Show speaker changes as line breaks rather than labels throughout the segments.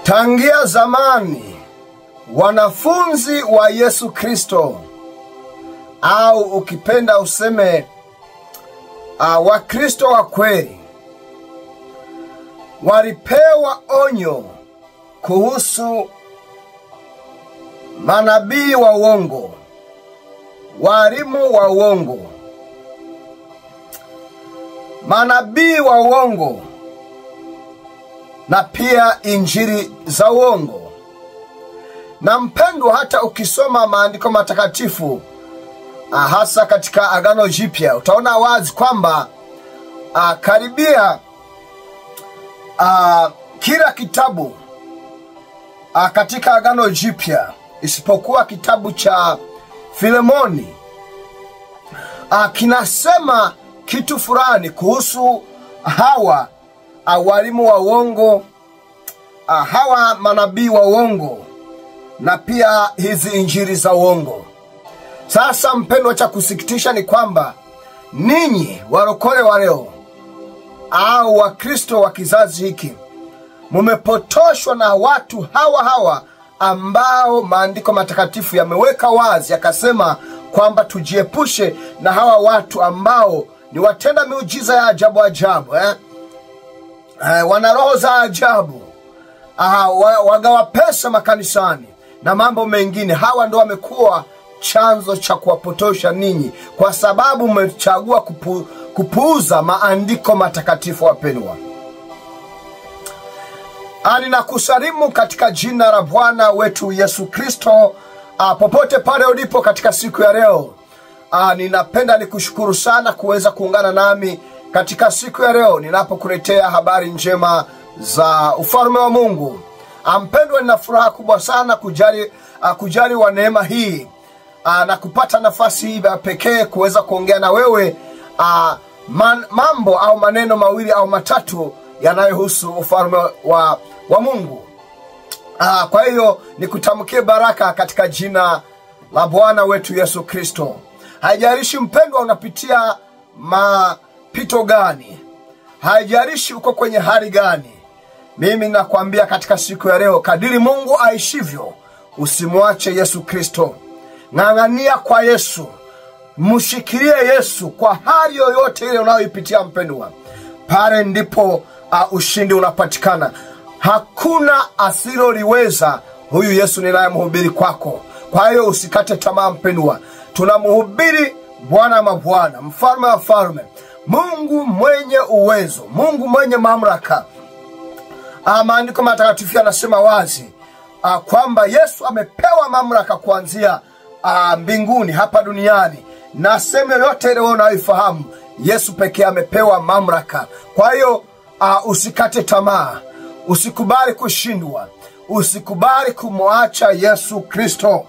Tangia zamani wanafunzi wa Yesu Kristo, au ukipenda useme Wakristo wa kweli, walipewa onyo kuhusu manabii wa uongo, walimu wa uongo, manabii wa uongo na pia injili za uongo. Na mpendwa, hata ukisoma maandiko matakatifu hasa katika Agano Jipya, utaona wazi kwamba karibia kila kitabu katika Agano Jipya isipokuwa kitabu cha Filemoni kinasema kitu fulani kuhusu hawa walimu wa uongo, hawa manabii wa uongo na pia hizi injili za uongo. Sasa mpendwa, cha kusikitisha ni kwamba ninyi warokole wa leo au Wakristo wa kizazi hiki mumepotoshwa na watu hawa hawa ambao maandiko matakatifu yameweka wazi yakasema kwamba tujiepushe na hawa watu ambao ni watenda miujiza ya ajabu ajabu, wana roho za ajabu, wagawa pesa makanisani na mambo mengine. Hawa ndio wamekuwa chanzo cha kuwapotosha ninyi, kwa sababu mmechagua kupuuza maandiko matakatifu. Wapendwa, ninakusalimu katika jina la Bwana wetu Yesu Kristo popote pale ulipo katika siku ya leo. Ninapenda nikushukuru sana kuweza kuungana nami katika siku ya leo ninapokuletea habari njema za ufalme wa Mungu. Mpendwa, nina furaha kubwa sana kujali wa neema hii na kupata nafasi hii ya pekee kuweza kuongea na wewe mambo au maneno mawili au matatu yanayohusu ufalme wa Mungu. Kwa hiyo nikutamkie baraka katika jina la Bwana wetu Yesu Kristo. Haijalishi mpendwa unapitia mapito gani, haijalishi uko kwenye hali gani, mimi nakwambia katika siku ya leo, kadiri Mungu aishivyo, usimwache Yesu Kristo. Ng'ang'ania kwa Yesu, mshikilie Yesu kwa hali yoyote ile unayoipitia mpendwa. Pale ndipo ushindi unapatikana. Hakuna asiloliweza huyu Yesu ninayemhubiri kwako. Kwa hiyo usikate tamaa mpendwa. Tunamhubiri Bwana mabwana, mfalme wa falme, Mungu mwenye uwezo, Mungu mwenye mamlaka. Maandiko matakatifu yanasema wazi kwamba Yesu amepewa mamlaka kuanzia mbinguni hapa duniani, na sehemu yoyote ile unayoifahamu, Yesu pekee amepewa mamlaka. Kwa hiyo usikate tamaa, usikubali kushindwa, usikubali kumwacha Yesu Kristo,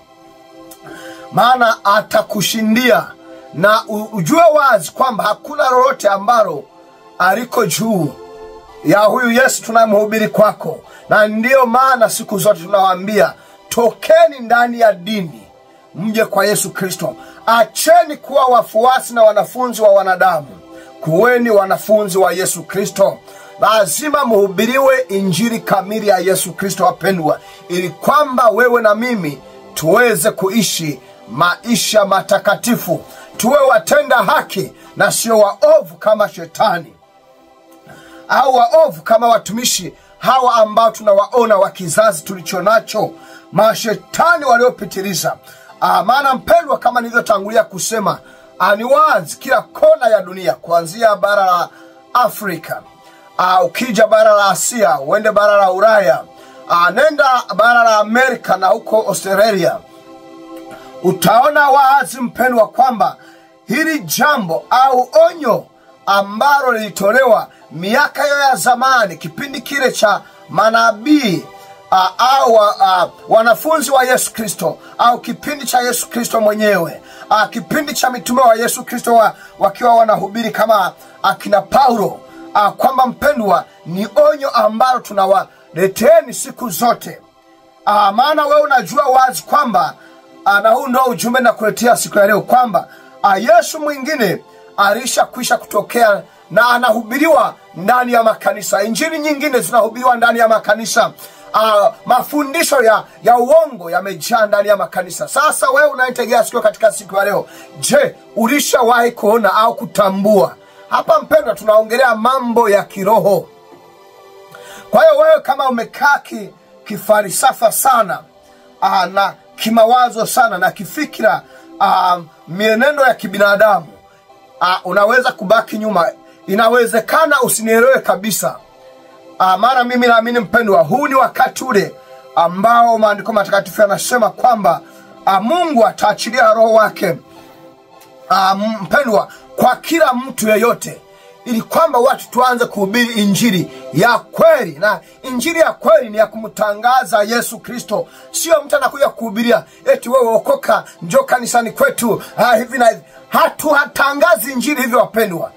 maana atakushindia. Na ujue wazi kwamba hakuna lolote ambalo aliko juu ya huyu Yesu tunayemhubiri kwako. Na ndiyo maana siku zote tunawaambia, tokeni ndani ya dini mje kwa Yesu Kristo. Acheni kuwa wafuasi na wanafunzi wa wanadamu, kuweni wanafunzi wa Yesu Kristo. Lazima muhubiriwe injili kamili ya Yesu Kristo wapendwa, ili kwamba wewe na mimi tuweze kuishi maisha matakatifu, tuwe watenda haki na sio waovu kama shetani au waovu kama watumishi hawa ambao tunawaona wa kizazi tulichonacho, mashetani waliopitiliza. Maana mpendwa, kama nilivyotangulia kusema, ni wazi kila kona ya dunia, kuanzia bara la Afrika, ukija bara la Asia, uende bara la Ulaya, nenda bara la Amerika na huko Australia, utaona wazi mpendwa kwamba hili jambo au onyo ambalo lilitolewa miaka ya zamani, kipindi kile cha manabii au wanafunzi wa Yesu Kristo, au kipindi cha Yesu Kristo mwenyewe, kipindi cha mitume wa Yesu Kristo wakiwa wanahubiri kama akina Paulo, kwamba mpendwa, ni onyo ambalo tunawaleteni siku zote. Maana wewe unajua wazi kwamba, na huu ndio ujumbe nakuletea siku ya leo, kwamba Yesu mwingine alishakwisha kutokea na anahubiriwa ndani ya makanisa. Injili nyingine zinahubiriwa ndani ya makanisa. Mafundisho ya uongo yamejaa ndani ya makanisa. Sasa wewe unaitegea sikio katika siku ya leo, je, ulishawahi kuona au kutambua? Hapa mpendwa, tunaongelea mambo ya kiroho. Kwa hiyo wewe kama umekaa kifalsafa sana, na kimawazo sana na kifikira, mienendo ya kibinadamu, unaweza kubaki nyuma. Inawezekana usinielewe kabisa. Maana mimi naamini mpendwa, huu ni wakati ule ambao maandiko matakatifu yanasema kwamba Mungu ataachilia roho wake, mpendwa, kwa kila mtu yeyote, ili kwamba watu tuanze kuhubiri injili ya kweli. Na injili ya kweli ni ya kumtangaza Yesu Kristo. Sio mtu anakuja kuhubiria eti wewe okoka, njoo kanisani kwetu, hivi na hivi. Hatuhatangazi injili hivyo wapendwa.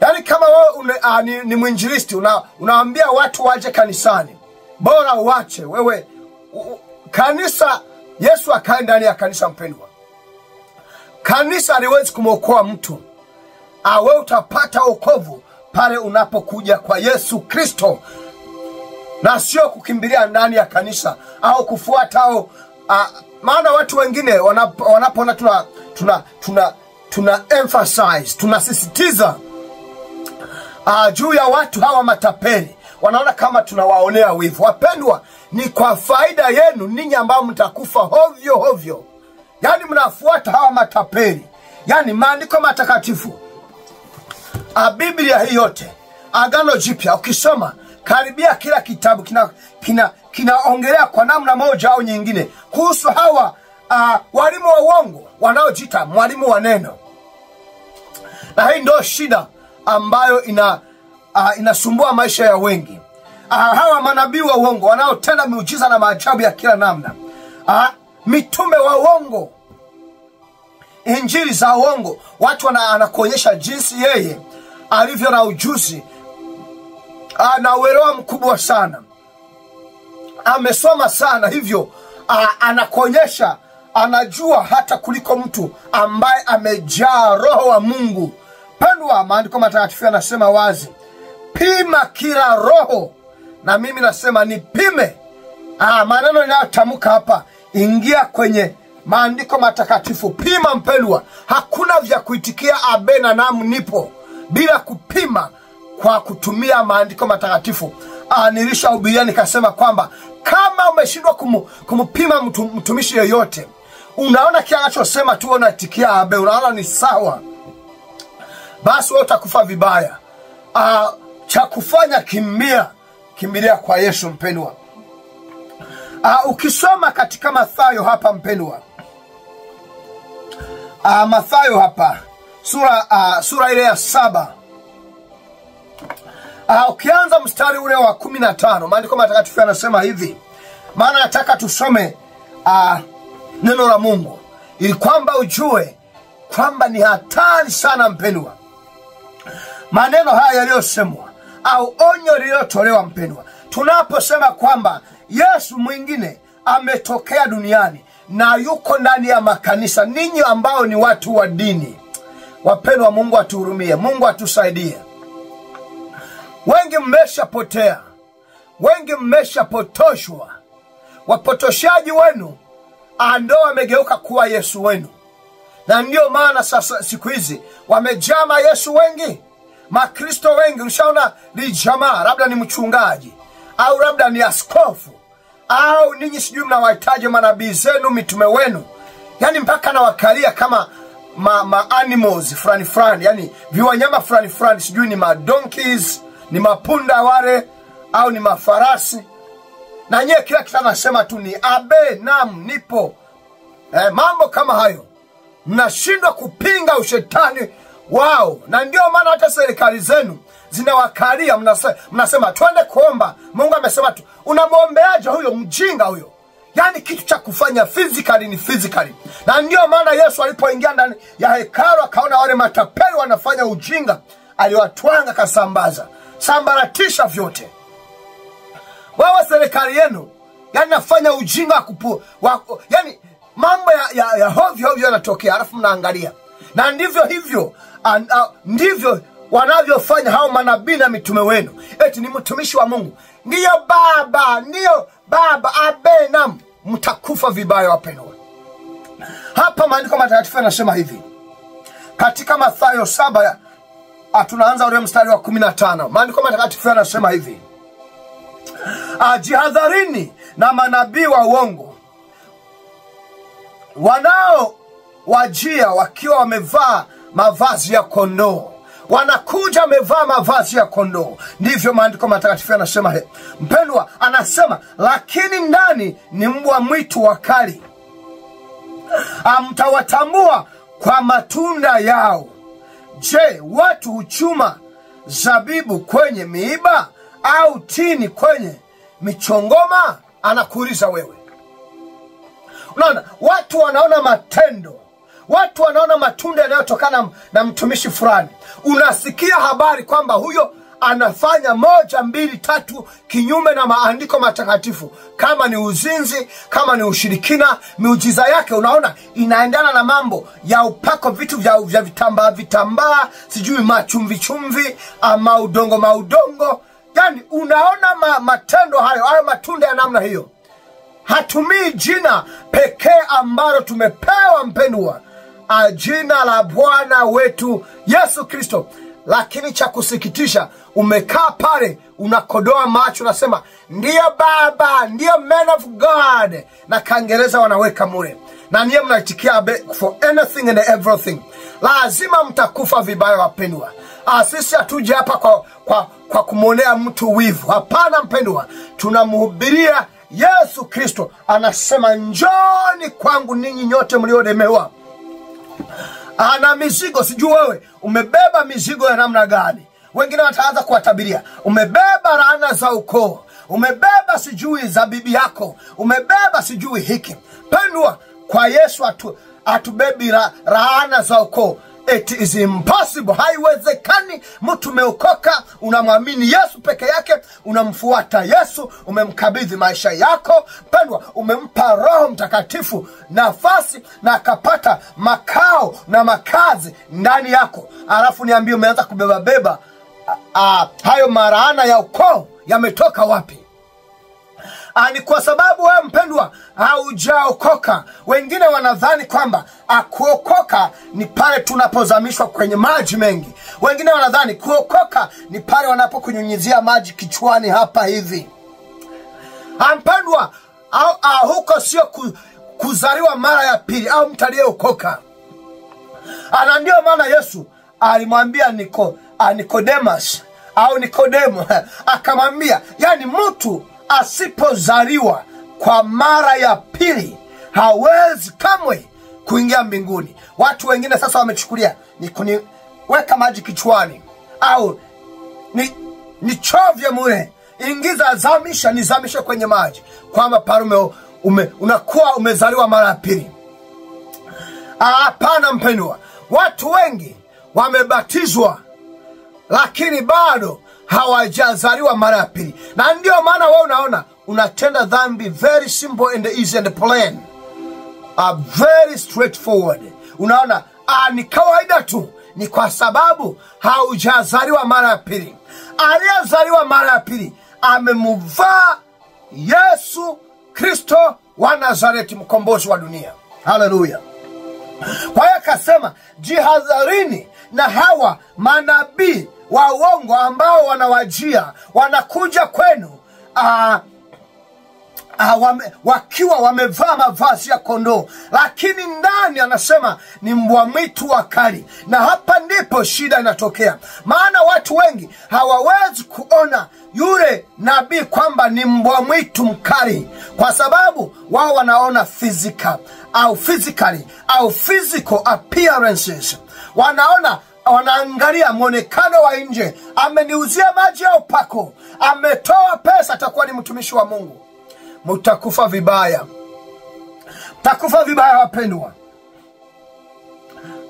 Yaani kama wewe ni mwinjilisti, unaambia watu waje kanisani, bora uache wewe kanisa. Yesu akae ndani ya kanisa mpendwa. Kanisa haliwezi kumwokoa mtu. Wewe utapata wokovu pale unapokuja kwa Yesu Kristo, na sio kukimbilia ndani ya kanisa au kufuata au maana watu wengine wanapoona tuna emphasize, tunasisitiza juu ya watu hawa matapeli, wanaona kama tunawaonea wivu. Wapendwa, ni kwa faida yenu ninyi ambao mtakufa hovyo hovyo. Yaani mnafuata hawa matapeli. Yaani maandiko matakatifu, Biblia hii yote, Agano Jipya, ukisoma karibia kila kitabu kinaongelea kwa namna moja au nyingine kuhusu hawa walimu wa uongo wanaojiita mwalimu wa neno. Na hii ndio shida ambayo inasumbua maisha ya wengi. Hawa manabii wa uongo wanaotenda miujiza na maajabu ya kila namna, mitume wa uongo, injili za uongo. Watu anakuonyesha jinsi yeye alivyo na ujuzi na uelewa mkubwa sana, amesoma sana, hivyo anakuonyesha anajua hata kuliko mtu ambaye amejaa roho wa Mungu. Pendwa, maandiko matakatifu yanasema wazi, pima kila roho. Na mimi nasema nipime. Maneno ninayotamka hapa, ingia kwenye maandiko matakatifu, pima mpendwa. Hakuna vya kuitikia abe na namu nipo bila kupima kwa kutumia maandiko matakatifu. Nilishahubiria nikasema kwamba kama umeshindwa kumpima mtumishi yeyote, unaona kile anachosema tu unaitikia abe, unaona ni sawa, basi wewe utakufa vibaya. Cha kufanya, kimbilia kwa Yesu mpendwa. Ukisoma katika Mathayo hapa mpendwa, Mathayo hapa sura ile ya 7, ukianza mstari ule wa 15, maandiko matakatifu yanasema hivi. Maana nataka tusome neno la Mungu ili kwamba ujue kwamba ni hatari sana mpendwa, maneno haya yaliyosemwa au onyo lililotolewa mpendwa. Tunaposema kwamba Yesu mwingine ametokea duniani na yuko ndani ya makanisa, ninyi ambao ni watu wa dini, wapendwa, Mungu atuhurumie, Mungu atusaidie. Wengi mmeshapotea, wengi mmeshapotoshwa. Wapotoshaji wenu ndio wamegeuka kuwa Yesu wenu. Na ndio maana sasa siku hizi wamejaa Yesu wengi, Makristo wengi. Ushaona ni jamaa, labda ni mchungaji au labda ni askofu, au ninyi sijui mnawahitaji manabii zenu, mitume wenu, yani mpaka nawakalia kama ma animals fulani fulani, yani viwanyama fulani fulani, sijui ni ma donkeys, ni mapunda wale au ni mafarasi. Na nyewe kila kitu anasema tu ni abe nam nipo. Mambo kama hayo mnashindwa kupinga ushetani wao. Na ndio maana hata serikali zenu zinawakalia, mnasema twende kuomba, Mungu amesema tu. Unamwombeaje huyo mjinga huyo? Yani kitu cha kufanya physically ni physically. Na ndio maana Yesu alipoingia ndani ya hekalu akaona wale matapeli wanafanya ujinga, aliwatwanga kasambaza, sambaratisha vyote. Wao serikali yenu yani nafanya ujinga yani mambo ya hovyo hovyo yanatokea, alafu mnaangalia. Na ndivyo hivyo, ndivyo wanavyofanya hao manabii na mitume wenu, eti ni mtumishi wa Mungu, ndiyo baba, ndiyo baba, abenam, mtakufa vibaya wapendwa. Hapa maandiko matakatifu yanasema hivi katika Mathayo 7, tunaanza ule mstari wa 15. Maandiko matakatifu yanasema hivi: jihadharini na manabii wa uongo wanao wajia wakiwa wamevaa mavazi ya kondoo. Wanakuja wamevaa mavazi ya kondoo. Ndivyo maandiko matakatifu yanasema. Mpendwa, anasema lakini ndani ni mbwa mwitu wakali. Mtawatambua kwa matunda yao. Je, watu huchuma zabibu kwenye miiba au tini kwenye michongoma? Anakuuliza wewe. Unaona, watu wanaona matendo, watu wanaona matunda yanayotokana na mtumishi fulani. Unasikia habari kwamba huyo anafanya 1, 2, 3 kinyume na maandiko matakatifu, kama ni uzinzi, kama ni ushirikina. Miujiza yake unaona inaendana na mambo ya upako, vitu vya vitambaa vitambaa, sijui machumvi chumvi, ama udongo maudongo. Yani unaona matendo hayo, hayo matunda ya namna hiyo. Hatumii jina pekee ambalo tumepewa mpendwa, jina la Bwana wetu Yesu Kristo. Lakini cha kusikitisha, umekaa pale unakodoa macho, unasema ndiyo baba, ndiyo man of God, na Kaingereza wanaweka mure, na niye mnaitikia for anything and everything. Lazima mtakufa vibaya wapendwa. Sisi hatuje hapa kwa kumwonea mtu wivu. Hapana mpendwa, tunamhubiria Yesu Kristo. Anasema njooni kwangu ninyi nyote mliolemewa ana mizigo. Sijui wewe umebeba mizigo ya namna gani. Wengine wataanza kuwatabiria, umebeba laana za ukoo, umebeba sijui za bibi yako, umebeba sijui hiki. Pendwa, kwa Yesu atubebi laana za ukoo. It is impossible. Haiwezekani. Mtu umeokoka, unamwamini Yesu peke yake, unamfuata Yesu, umemkabidhi maisha yako pendwa, umempa Roho Mtakatifu nafasi na akapata makao na makazi ndani yako, alafu niambie umeanza kubeba beba hayo maraana ya ukoo yametoka wapi? Ni kwa sababu wewe mpendwa haujaokoka. Wengine wanadhani kwamba kuokoka ni pale tunapozamishwa kwenye maji mengi. Wengine wanadhani kuokoka ni pale wanapokunyunyizia maji kichwani hapa hivi. Mpendwa, huko sio kuzaliwa mara ya pili au mtu aliyeokoka. Na ndio maana Yesu alimwambia Nicodemus au Nikodemo, akamwambia, yani mtu asipozaliwa kwa mara ya pili hawezi kamwe kuingia mbinguni. Watu wengine sasa wamechukulia ni kuniweka maji kichwani au ni chovye mure, ingiza, zamisha, nizamishe kwenye maji, kwamba pale unakuwa umezaliwa mara ya pili. Hapana mpendwa, watu wengi wamebatizwa lakini bado hawajazaliwa mara ya pili. Na ndio maana wewe unaona unatenda dhambi very simple and easy and plain, very straightforward. Unaona ni kawaida tu, ni kwa sababu haujazaliwa mara ya pili. Aliyezaliwa mara ya pili amemvaa Yesu Kristo wa Nazareti, mkombozi wa dunia. Haleluya. Kwa hiyo akasema jihadharini na hawa manabii wa uongo ambao wanawajia, wanakuja kwenu wakiwa wamevaa mavazi ya kondoo, lakini ndani anasema ni mbwa mwitu wakali. Na hapa ndipo shida inatokea, maana watu wengi hawawezi kuona yule nabii kwamba ni mbwa mwitu mkali, kwa sababu wao wanaona physical au physically au physical appearances. Wanaona, wanaangalia mwonekano wa nje. Ameniuzia maji ya upako, ametoa pesa, atakuwa ni mtumishi wa Mungu. Mtakufa vibaya, mtakufa vibaya wapendwa.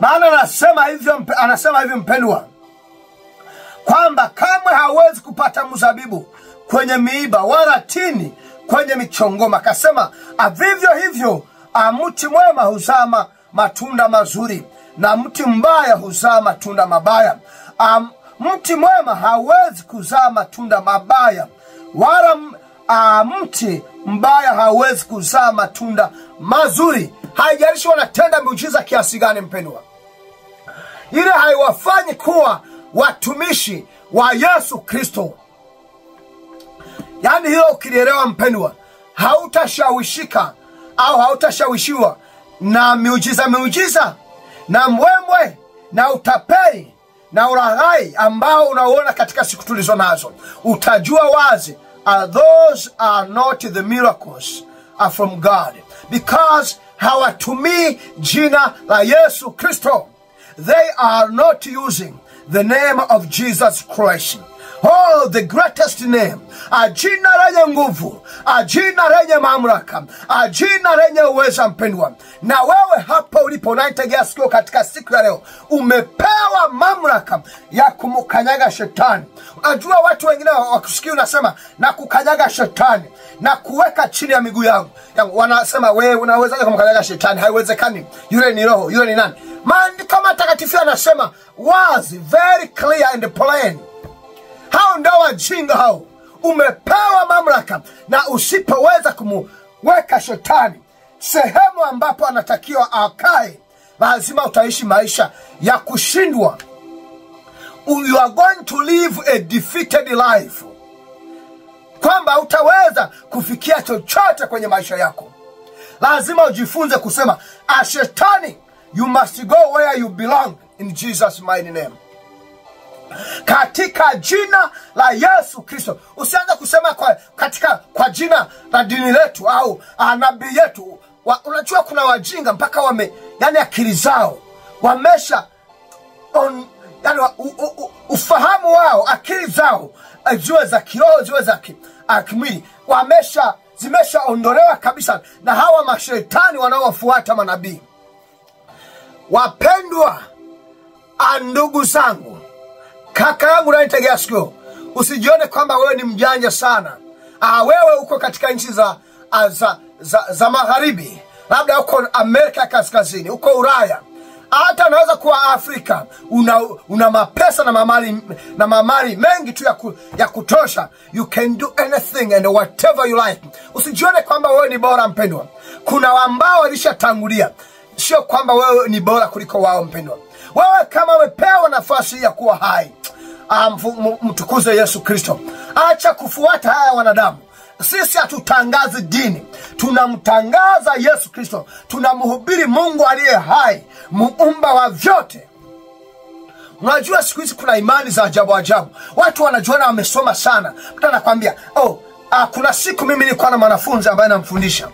Maana anasema hivyo, anasema hivi mpendwa, kwamba kamwe hawezi kupata mzabibu kwenye miiba wala tini kwenye michongoma. Akasema vivyo hivyo mti mwema huzaa matunda mazuri na mti mbaya huzaa matunda mabaya. Mti mwema hawezi kuzaa matunda mabaya, wala mti mbaya hawezi kuzaa matunda mazuri. Haijalishi wanatenda miujiza kiasi gani mpendwa, ile haiwafanyi kuwa watumishi wa Yesu Kristo. Yaani hilo ukilielewa mpendwa, hautashawishika au hautashawishiwa na miujiza na mbwembwe na utapeli na ulaghai ambao unaona katika siku tulizo nazo. Utajua wazi, those are not the miracles are from God, because hawatumii jina la Yesu Kristo. They are not using the name of Jesus Christ. Oh, the greatest name. Jina lenye nguvu, jina lenye mamlaka, jina lenye uweza mpendwa. Na wewe hapa ulipo unaitegea sikio katika siku ya leo, umepewa mamlaka ya kumkanyaga shetani. Unajua watu wengine wakusikia unasema na kukanyaga shetani na kuweka chini ya miguu yangu, wanasema wewe unawezaje kumkanyaga shetani? Haiwezekani, yule ni roho, yule ni nani? Maandiko matakatifu yanasema wazi, very clear and plain. Hao ndio wajinga hao. Umepewa mamlaka, na usipoweza kumuweka shetani sehemu ambapo anatakiwa akae, lazima utaishi maisha ya kushindwa. You are going to live a defeated life, kwamba utaweza kufikia chochote kwenye maisha yako. Lazima ujifunze kusema, shetani, you must go where you belong in Jesus mighty name. Katika jina la Yesu Kristo. Usianze kusema kwa jina la dini letu au nabii yetu. Unajua kuna wajinga mpaka wame, yani akili zao wamesha yani ufahamu wao, akili zao ziwe za kiroho ziwe za kimwili, zimeshaondolewa kabisa na hawa mashetani wanaowafuata manabii. Wapendwa ndugu zangu, kaka yangu unanitegea sikio, usijione kwamba wewe ni mjanja sana. Wewe uko katika nchi za magharibi, labda uko Amerika Kaskazini, uko Ulaya, hata unaweza kuwa Afrika, una mapesa na mamali mengi tu ya kutosha. You can do anything and whatever you like. Usijione kwamba wewe ni bora mpendwa. Kuna ambao walishatangulia, sio kwamba wewe ni bora kuliko wao mpendwa. Wewe kama umepewa nafasi ya kuwa hai, mtukuze Yesu Kristo. Acha kufuata haya wanadamu. Sisi hatutangazi dini, tunamtangaza Yesu Kristo. Tunamhubiri Mungu aliye hai, muumba wa vyote. Unajua siku hizi kuna imani za ajabu ajabu. Watu wanajiona wamesoma sana. Mtu anakuambia, kuna siku mimi nilikuwa na mwanafunzi ambaye namfundisha.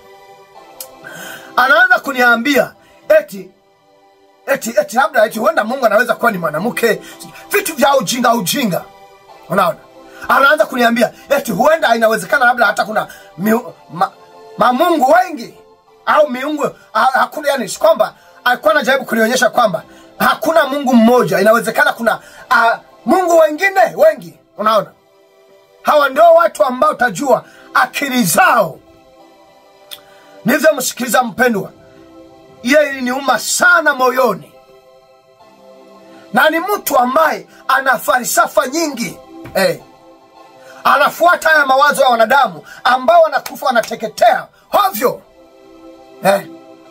Anaanza kuniambia eti labda eti huenda Mungu anaweza kuwa ni mwanamke, vitu vya ujinga. Unaona? Anaanza kuniambia eti huenda inawezekana labda hata kuna mamungu wengi au miungu hakuna. Yani kwamba alikuwa anajaribu kunionyesha kwamba hakuna Mungu mmoja, inawezekana kuna Mungu wengine wengi. Unaona? Hawa ndio watu ambao utajua akili zao. Nilivyomsikiliza mpendwa, yeye iliniuma sana moyoni. Na ni mtu ambaye ana falsafa nyingi. Anafuata haya mawazo ya wanadamu ambao wanakufa wanateketea hovyo.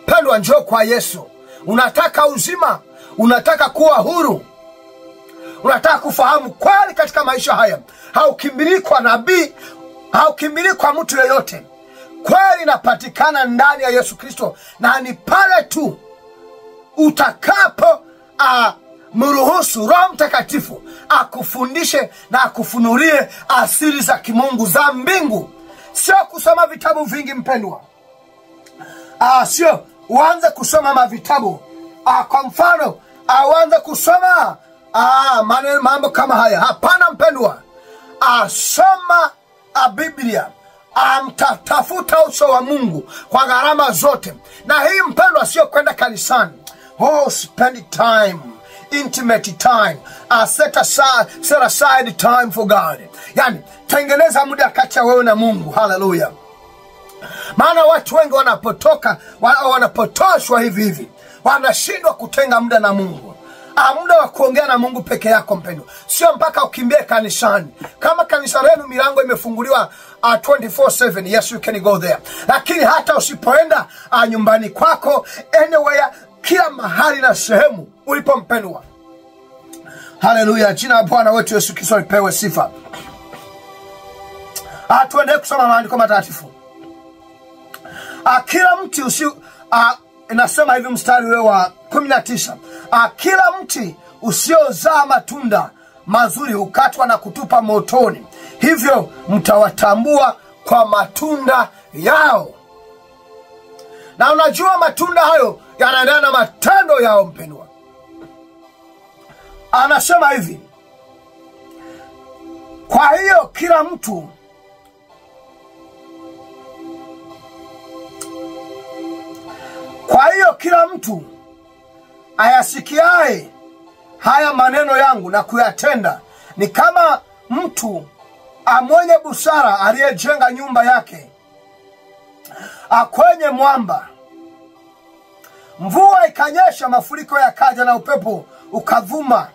Pendwa, njoo kwa Yesu. Unataka uzima, unataka kuwa huru, unataka kufahamu kweli katika maisha haya. Haukimbilii kwa nabii, haukimbilii kwa mtu yeyote. Kweli inapatikana ndani ya Yesu Kristo, na ni pale tu utakapo mruhusu Roho Mtakatifu akufundishe na akufunulie asili za kimungu za mbingu. Sio kusoma vitabu vingi mpendwa. Sio uanze kusoma mavitabu. Kwa mfano, uanze kusoma mambo kama haya. Hapana mpendwa. Soma Biblia. Tafuta uso wa Mungu kwa gharama zote. Na hii mpendwa sio kwenda kanisani. Oh, spend time, intimate time. Set aside time for God. Yani tengeneza muda kati ya wewe na Mungu. Hallelujah. Maana watu wengi wanapotoka, wanapotoshwa hivi hivi, wanashindwa kutenga muda na Mungu. Muda wa kuongea na Mungu peke yako mpendwa. Sio mpaka ukimbie kanisani. Kama kanisa lenu milango imefunguliwa 24/7, yes you can go there. Lakini hata usipoenda nyumbani kwako, anywhere, kila mahali na sehemu ulipo mpendwa. Haleluya, jina la Bwana wetu Yesu Kristo lipewe sifa. Tuendelee kusoma maandiko matakatifu. Kila mti inasema hivi mstari ule wa 19. Kila mti usiozaa matunda mazuri hukatwa na kutupa motoni. Hivyo mtawatambua kwa matunda yao. Na unajua matunda hayo yanaendana na matendo yao mpendwa. Anasema hivi, kwa hiyo kila mtu ayasikiaye haya maneno yangu na kuyatenda ni kama mtu mwenye busara aliyejenga nyumba yake kwenye mwamba. Mvua ikanyesha, mafuriko yakaja na upepo ukavuma,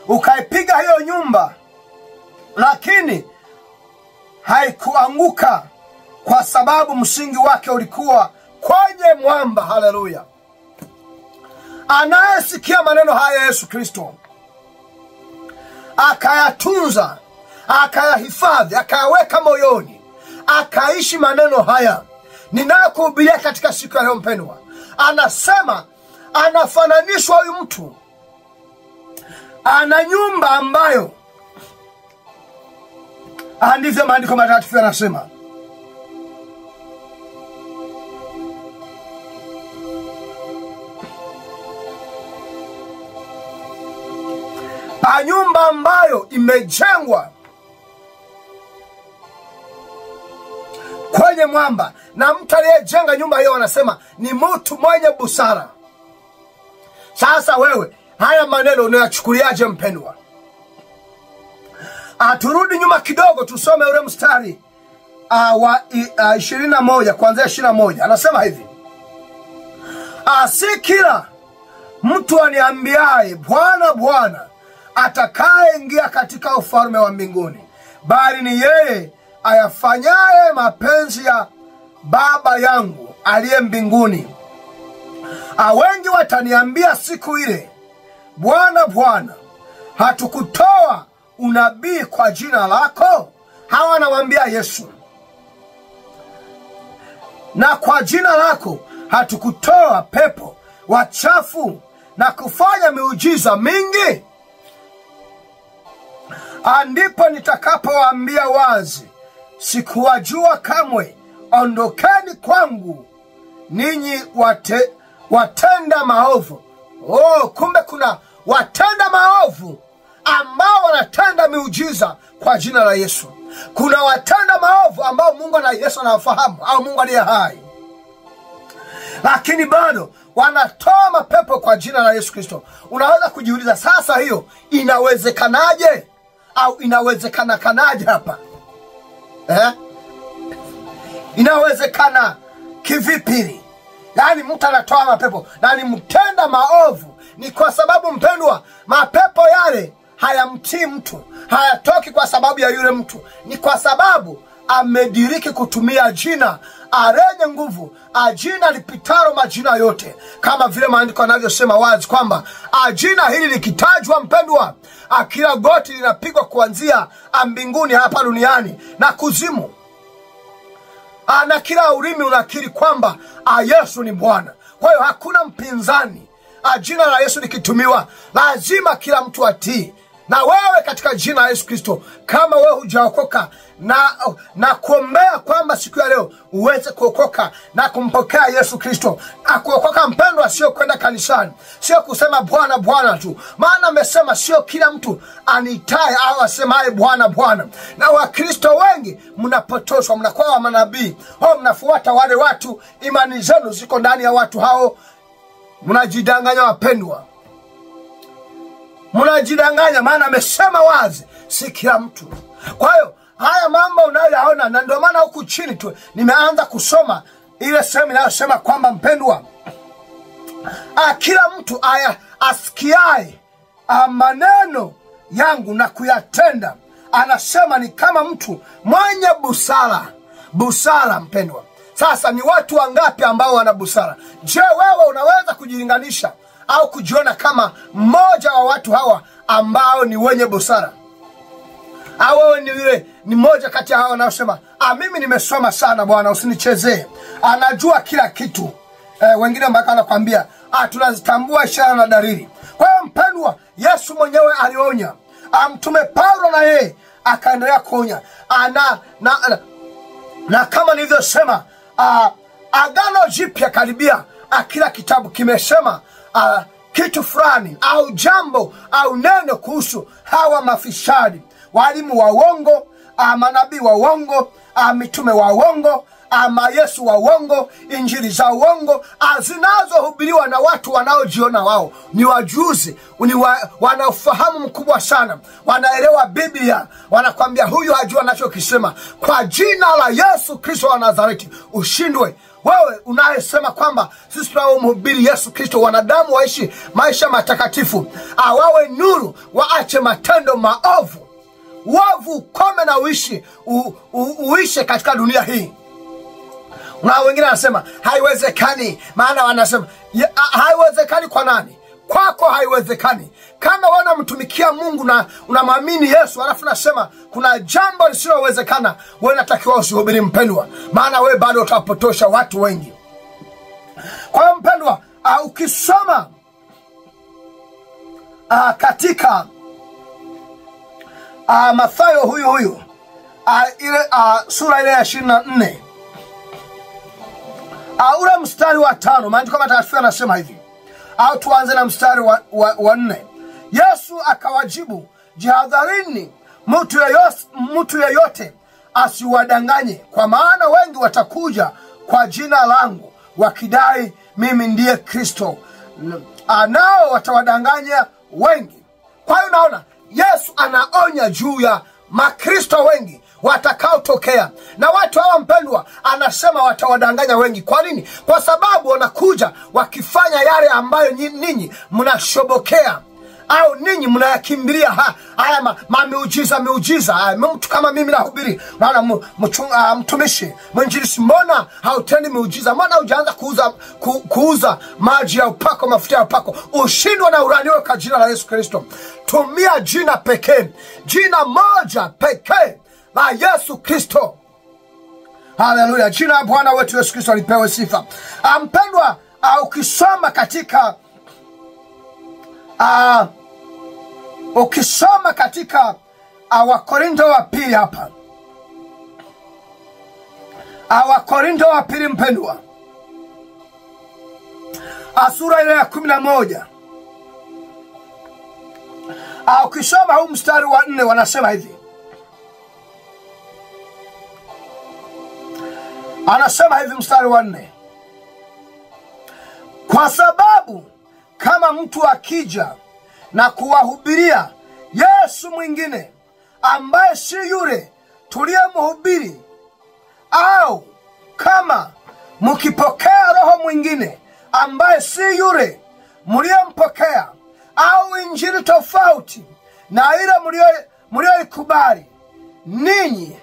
ukaipiga hiyo nyumba, lakini haikuanguka kwa sababu msingi wake ulikuwa kwenye mwamba. Haleluya. Anayesikia maneno haya Yesu Kristo akayatunza, akayahifadhi, akayaweka moyoni, akaishi maneno haya ninayokuhubiria katika siku ya leo mpendwa, anasema anafananishwa huyu mtu ana nyumba ambayo, ndivyo maandiko matakatifu yanasema, nyumba ambayo imejengwa kwenye mwamba, na mtu aliyejenga nyumba hiyo anasema ni mtu mwenye busara. Sasa wewe haya maneno unayachukuliaje mpendwa? Turudi nyuma kidogo tusome ule mstari wa 21, kuanzia 21. Anasema hivi, si kila mtu aniambiaye Bwana Bwana atakayeingia katika ufalme wa mbinguni, bali ni yeye ayafanyaye mapenzi ya Baba yangu aliye mbinguni. Wengi wataniambia siku ile, Bwana Bwana, hatukutoa unabii kwa jina lako? Hawa anawaambia Yesu. Na kwa jina lako hatukutoa pepo wachafu na kufanya miujiza mingi? Ndipo nitakapowaambia wazi, sikuwajua kamwe, ondokeni kwangu ninyi watenda maovu. Oh, kumbe kuna watenda maovu ambao wanatenda miujiza kwa jina la Yesu. Kuna watenda maovu ambao Mungu na Yesu anawafahamu, au Mungu aliye hai, lakini bado wanatoa mapepo kwa jina la Yesu Kristo. Unaweza kujiuliza sasa, hiyo inawezekanaje? Au inawezekana hapa? Inawezekana kivipi? Yaani mtu anatoa mapepo na ni mtenda maovu. Ni kwa sababu mpendwa, mapepo yale hayamtii mtu, hayatoki kwa sababu ya yule mtu, ni kwa sababu amediriki kutumia jina lenye nguvu, jina lipitalo majina yote, kama vile maandiko yanavyosema wazi kwamba jina hili likitajwa mpendwa, kila goti linapigwa kuanzia mbinguni hapa duniani na kuzimu, na kila ulimi unakiri kwamba Yesu ni Bwana. Kwa hiyo hakuna mpinzani. Jina la Yesu likitumiwa lazima kila mtu atii. Na wewe katika jina la Yesu Kristo, kama wewe hujaokoka, na kuombea kwamba siku ya leo uweze kuokoka na kumpokea Yesu Kristo. Na kuokoka mpendwa, sio kwenda kanisani, sio kusema Bwana Bwana tu, maana amesema sio kila mtu anitaye au asemaye Bwana Bwana. Na Wakristo wengi mnapotoshwa, mnakuwa wa manabii, au mnafuata wale watu, imani zenu ziko ndani ya watu hao. Mnajidanganya wapendwa, mnajidanganya, maana amesema wazi si kila mtu. Kwa hiyo haya mambo unayoyaona, na ndio maana huku chini tu nimeanza kusoma ile sehemu inayosema kwamba mpendwa, kila mtu asikiaye maneno yangu na kuyatenda, anasema ni kama mtu mwenye busara. Busara mpendwa. Sasa ni watu wangapi ambao wana busara? Je, wewe unaweza kujilinganisha au kujiona kama mmoja wa watu hawa ambao ni wenye busara? Au wewe ni yule ni mmoja kati ya hawa wanaosema, mimi nimesoma sana bwana, usinichezee, anajua kila kitu. Wengine mpaka anakuambia, tunazitambua ishara na dalili. Kwa hiyo mpendwa, Yesu mwenyewe alionya. Mtume Paulo na yeye akaendelea kuonya. Na kama nilivyosema, Agano Jipya karibia kila kitabu kimesema kitu fulani au jambo au neno kuhusu hawa mafisadi, walimu wa uongo, manabii wa uongo, mitume wa uongo, Yesu wa uongo, injili za uongo zinazohubiriwa na watu wanaojiona wao ni wajuzi, ni wanaofahamu mkubwa sana, wanaelewa Biblia, wanakwambia huyu hajua anachokisema. Kwa jina la Yesu Kristo wa Nazareti ushindwe. Wewe unayesema kwamba sisi tunamhubiri Yesu Kristo, wanadamu waishi maisha matakatifu, wawe nuru, waache matendo maovu, wavu kome na uishi uishe katika dunia hii. Na wengine wanasema haiwezekani, maana wanasema haiwezekani kwa nani? Kwako haiwezekani. Kama wewe unamtumikia Mungu na unamwamini Yesu, alafu nasema kuna jambo lisilowezekana, wewe unatakiwa usihubiri mpendwa, maana wewe bado utapotosha watu wengi. Kwa hiyo mpendwa, ukisoma katika Mathayo huyu huyu ile sura ile ya 24 ule mstari wa 5, maandiko matakatifu yanasema hivi. Au tuanze na mstari wa 4. Yesu akawajibu, jihadharini mtu yeyote asiwadanganye, kwa maana wengi watakuja kwa jina langu wakidai mimi ndiye Kristo, nao watawadanganya wengi. Kwa hiyo naona Yesu anaonya juu ya makristo wengi watakaotokea. Na watu hawa mpendwa, anasema watawadanganya wengi. Kwa nini? Kwa sababu wanakuja wakifanya yale ambayo ninyi mnashobokea au ninyi mnayakimbilia haya miujiza miujiza. Mtu kama mimi nahubiri, naona mtumishi mwinjilisti, mbona hautendi miujiza? Mbona hujaanza kuuza maji ya upako, mafuta ya upako? Ushindwe na uraniwe kwa jina la Yesu Kristo. Tumia jina pekee, jina moja pekee la Yesu Kristo. Haleluya, jina la Bwana wetu Yesu Kristo lipewe sifa. Mpendwa, ukisoma katika Wakorintho wa pili hapa, Wakorintho wa pili mpendwa, sura ile ya 11, ukisoma huu mstari wa 4, wanasema hivi. Anasema hivi mstari wa 4: kwa sababu kama mtu akija na kuwahubiria Yesu mwingine ambaye si yule tuliyemhubiri, au kama mkipokea roho mwingine ambaye si yule mliyempokea, au injili tofauti na ile mlioikubali, ninyi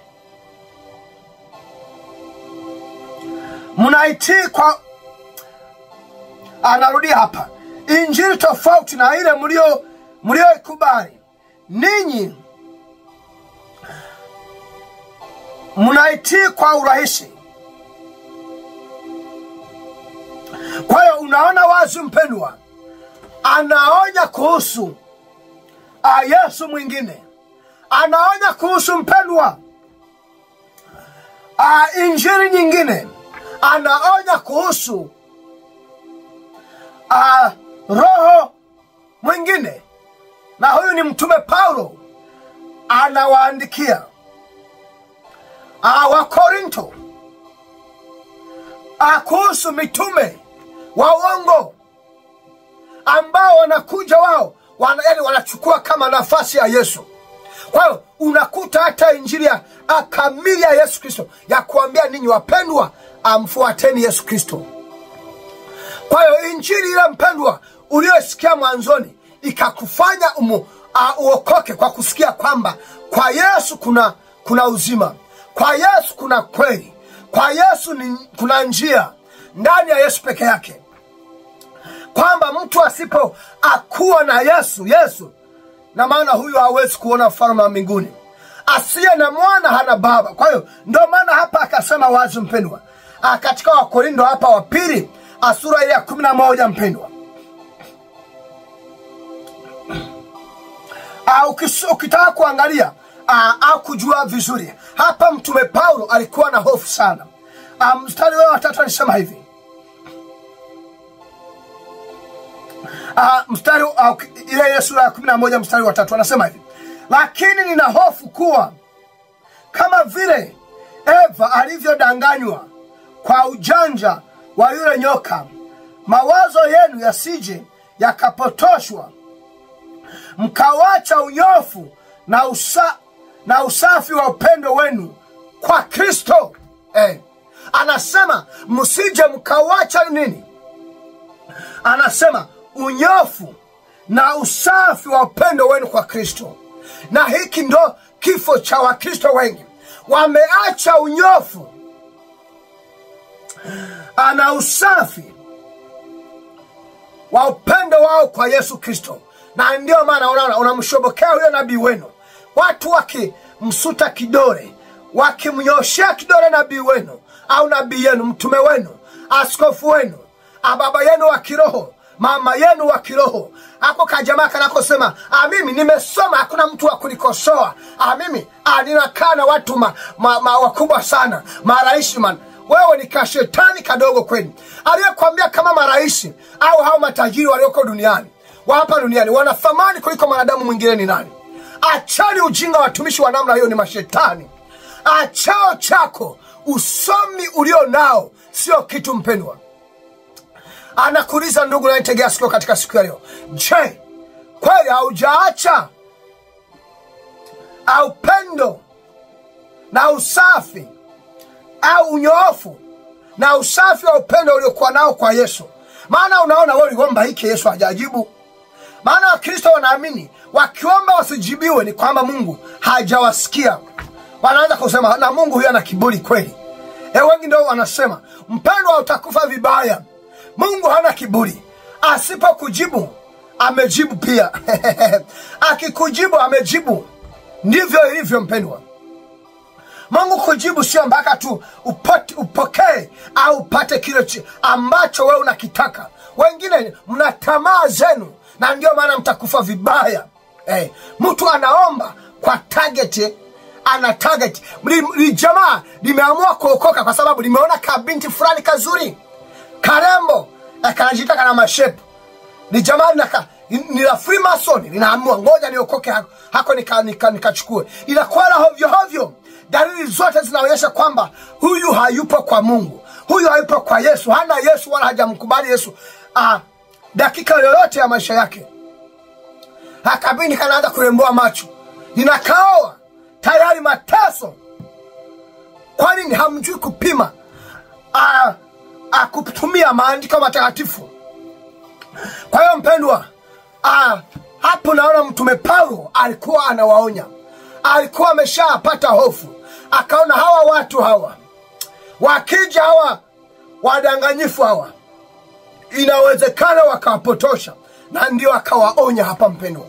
mnaitii kwa... Anarudia hapa, injili tofauti na ile mlioikubali, ninyi mnaitii kwa urahisi. Kwa hiyo unaona wazi mpendwa, anaonya kuhusu Yesu mwingine, anaonya kuhusu mpendwa injili nyingine, anaonya kuhusu roho mwingine. Na huyu ni mtume Paulo anawaandikia Wakorinto kuhusu mitume wa uongo ambao wanakuja wao yaani wanachukua kama nafasi ya Yesu. Kwa hiyo unakuta hata injili ya kamili ya Yesu Kristo ya kuambia ninyi wapendwa, amfuateni Yesu Kristo. Kwa hiyo injili ile mpendwa uliyosikia mwanzoni ikakufanya uokoke kwa kusikia kwamba kwa Yesu kuna uzima, kwa Yesu kuna kweli, kwa Yesu kuna njia, ndani ya Yesu peke yake. Kwamba mtu asipo akuwa na Yesu, na maana huyu hawezi kuona ufalme wa mbinguni. Asiye na mwana hana baba. Kwa hiyo ndio maana hapa akasema wazi mpendwa, katika Wakorintho hapa wa pili sura ile ya 11 mpendwa, ukitaka kuangalia au kujua vizuri hapa, mtume Paulo alikuwa na hofu sana. Mstari wa 3 alisema hivi, mstari ile sura ya 11 mstari wa 3 anasema hivi: lakini nina hofu kuwa kama vile Eva alivyodanganywa kwa ujanja wa yule nyoka, mawazo yenu yasije yakapotoshwa, mkawacha unyofu na usafi wa upendo wenu kwa Kristo. Anasema msije mkawacha nini? Anasema unyofu na usafi wa upendo wenu kwa Kristo. Na hiki ndo kifo cha Wakristo wengi. Wameacha unyofu ana usafi wa upendo wao kwa Yesu Kristo. Na ndio maana unaona unamshobokea huyo nabii wenu. Watu wakimsuta kidole, wakimnyoshea kidole nabii wenu au nabii yenu, mtume wenu, askofu wenu, baba yenu wa kiroho, mama yenu wa kiroho, hako kajamaa kanakosema, mimi nimesoma, hakuna mtu wa kunikosoa, mimi ninakaa na watu wakubwa sana, marais man. Wewe ni kashetani kadogo kweli. Aliyekwambia kama marais au hao matajiri walioko duniani, wa hapa duniani, wana thamani kuliko mwanadamu mwingine ni nani? Achani ujinga, watumishi wa namna hiyo ni mashetani. Achao chako, usomi ulio nao sio kitu mpendwa. Anakuuliza ndugu unayetegea sikio katika siku ya leo, je, kweli haujaacha upendo na usafi au unyoofu na usafi wa upendo uliokuwa nao kwa Yesu? Maana unaona wewe uliomba hiki, Yesu hajajibu. Maana Wakristo wanaamini wakiomba wasijibiwe ni kwamba Mungu hajawasikia. Wanaanza kusema na Mungu huyu ana kiburi kweli. Wengi ndio wanasema, mpendwa, utakufa vibaya. Mungu hana kiburi. Asipokujibu amejibu pia. Akikujibu amejibu. Ndivyo ilivyo mpendwa. Mungu kujibu sio mpaka tu upokee au upate kile ambacho wewe unakitaka. Wengine mna tamaa zenu na ndio maana mtakufa vibaya. Mtu anaomba kwa target, ana target. Jamaa limeamua kuokoka kwa sababu limeona kabinti fulani kazuri, karembo, kanajiita kana mashape. Ni jamaa ni la Freemason, linaamua ngoja niokoke hako nikachukue. Inakuwa la hovyo hovyo. Dalili zote zinaonyesha kwamba huyu hayupo kwa Mungu, huyu hayupo kwa Yesu, hana Yesu wala hajamkubali Yesu dakika yoyote ya maisha yake. Hakabini kanaanza kuremboa macho, linakaoa tayari mateso. Kwa nini hamjui kupima kutumia maandiko matakatifu? Kwa hiyo mpendwa, hapo naona mtume Paulo alikuwa anawaonya. Alikuwa ameshapata hofu, akaona hawa watu hawa wakija, hawa wadanganyifu hawa, inawezekana wakawapotosha, na ndio akawaonya hapa mpendwa.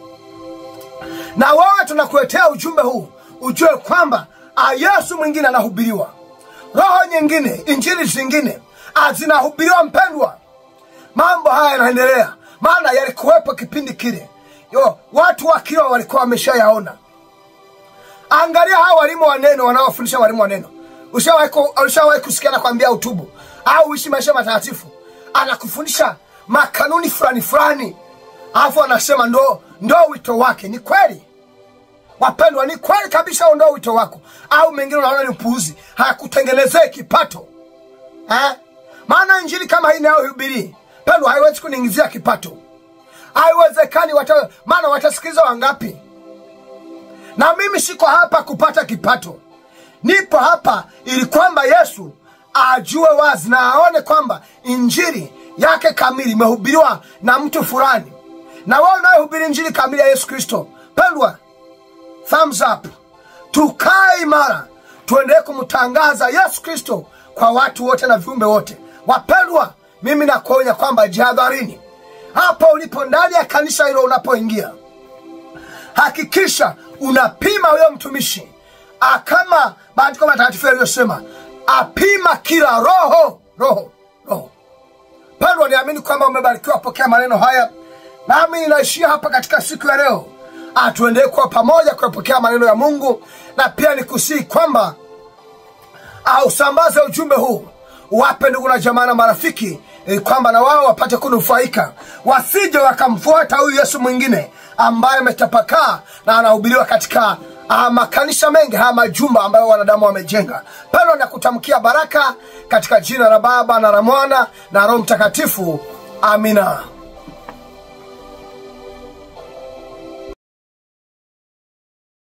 Na wewe tunakuletea ujumbe huu ujue kwamba Yesu mwingine anahubiriwa, roho nyingine, injili zingine zinahubiriwa mpendwa. Mambo haya yanaendelea, maana yalikuwepo kipindi kile. Watu wakiwa walikuwa wameshayaona. Angalia hawa walimu wa neno wanaofundisha walimu wa neno. Ushawahi kusikia na kuambia utubu au uishi maisha matakatifu? Anakufundisha makanuni fulani fulani, alafu anasema ndo wito wake. Ni kweli wapendwa, ni kweli kabisa ndo wito wako, au mengine unaona ni upuuzi, hakutengenezee kipato. Maana injili kama hii inayohubiri pendwa haiwezi kuniingizia kipato. Haiwezekani. Maana watasikiliza wangapi? Na mimi siko hapa kupata kipato. Nipo hapa ili kwamba Yesu ajue wazi na aone kwamba injili yake kamili imehubiriwa na mtu fulani. Na wewe unayehubiri injili kamili ya Yesu Kristo, pendwa, thumbs up. Tukae imara, tuendelee kumtangaza Yesu Kristo kwa watu wote na viumbe wote. Wapendwa, mimi nakuonya kwamba jihadharini. Hapo ulipo ndani ya kanisa hilo unapoingia, hakikisha unapima huyo mtumishi, kama maandiko matakatifu yaliyosema, apima kila roho roho roho. Pendwa, niamini kwamba umebarikiwa. Pokea maneno haya, nami ninaishia hapa katika siku ya leo. Tuendelee kuwa pamoja kuyapokea maneno ya Mungu, na pia nikusihi kwamba usambaze ujumbe huu, wape ndugu na jamaa na marafiki, ili kwamba na wao wapate kunufaika, wasije wakamfuata huyu Yesu mwingine ambaye ametapakaa na anahubiriwa katika makanisa mengi, haya majumba ambayo wanadamu wamejenga. Pendwa, nakutamkia baraka katika jina la Baba na la Mwana na Roho Mtakatifu. Amina.